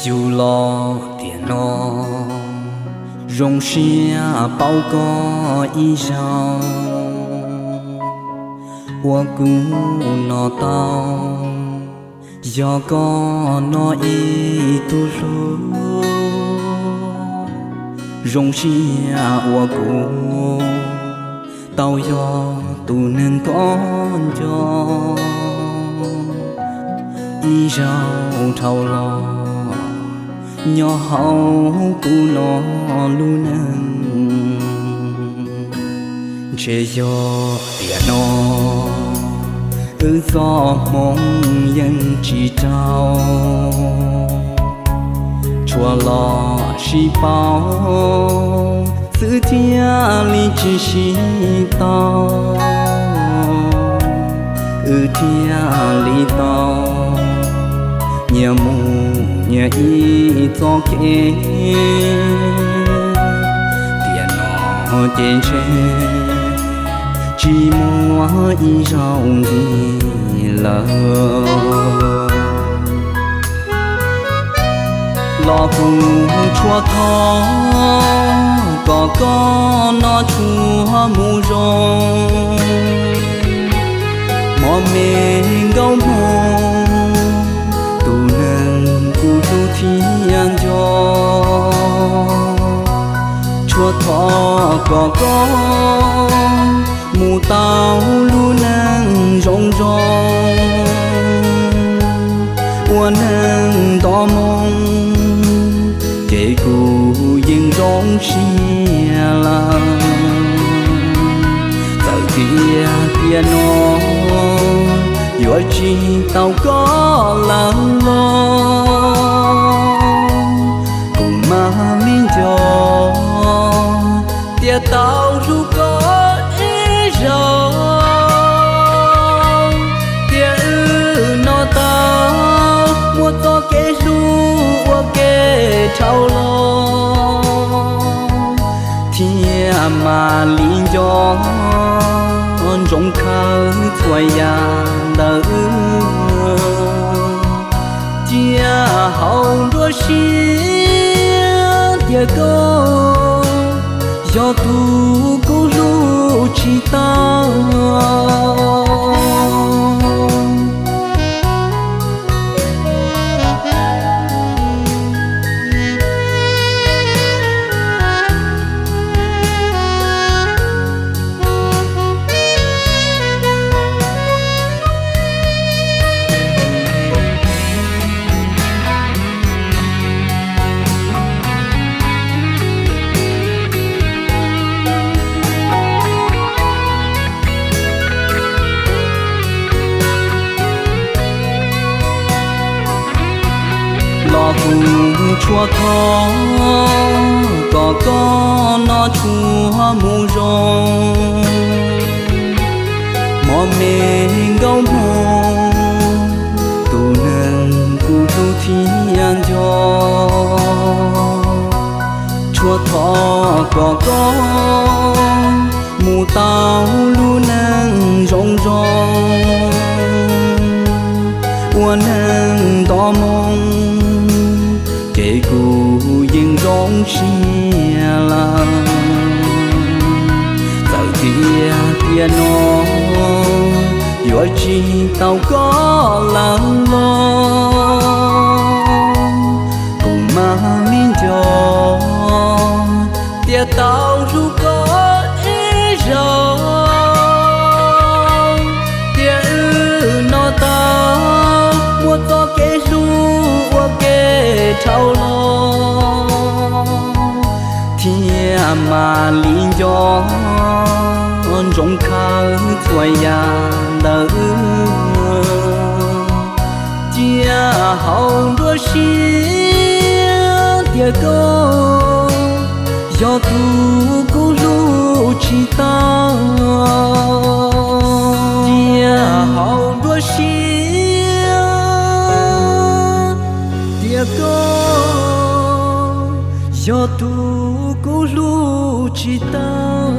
Yug los tiam no, zoo siab paub koj ib zaug, uas kuv no tau yog koj no ib tug hlub. Zoo siab uas kuv tau yog tus neeg koj nco, ib zaug dhau los nyob hauv kuv no lub neej. Ntshe yog tiam no wb txoj hmoov yeej tsis raug, tshua los sib paub xwb thiaj li tsis sib tau, wb thiaj li tau nyias mus nyias ib txoj kev. Tiam no ces ntshe tsis muaj ib zaug ntxiv lawm. Los kuv tshua thov kom koj no tshua mus zoo, hmo me nkauj hmo, tus neeg kuv hlub thiab nco. Tshua thov kom koj mus tau lub neej zoo zoo, ua neeg nto moo, ces kuv yeej zoo siab lawm. Txawm tias tiam no yuav tsis tau koj lawm los, kuv mam li nco thiab tau hlub koj ib zaug. Tiam wb no tau muaj txoj kev hlub ua ke dhau los, thiab mam li nco ntsoov khawb txhua yam ntawm wb. Cia hau nruab siab tias koj yog tus kuv hlub tsis tau. Los kuv tshua thov kom koj no tshua mus zoo, hmo me nkauj hmo, tus neeg kuv hlub thiab nco. Tshua thov kom koj mus tau lub neej zoo zoo, ua neeg nto moo, ces kuv yeej zoo siab lawm. Txawm tias tiam no yuav tsis tau koj lawm los, kuv mam li nco thiab tau hlub koj ib zaug. Tiam wb no tau muaj txoj kev hlub ua ke dhau los, thiab mam li nco ntsoov khawb txhua yam ntawm wb. Cia hau nruab siab tias koj yog tus kuv hlub tsis tau. Cia hau nruab siab tias koj yog tus kuv hlub tsis tau.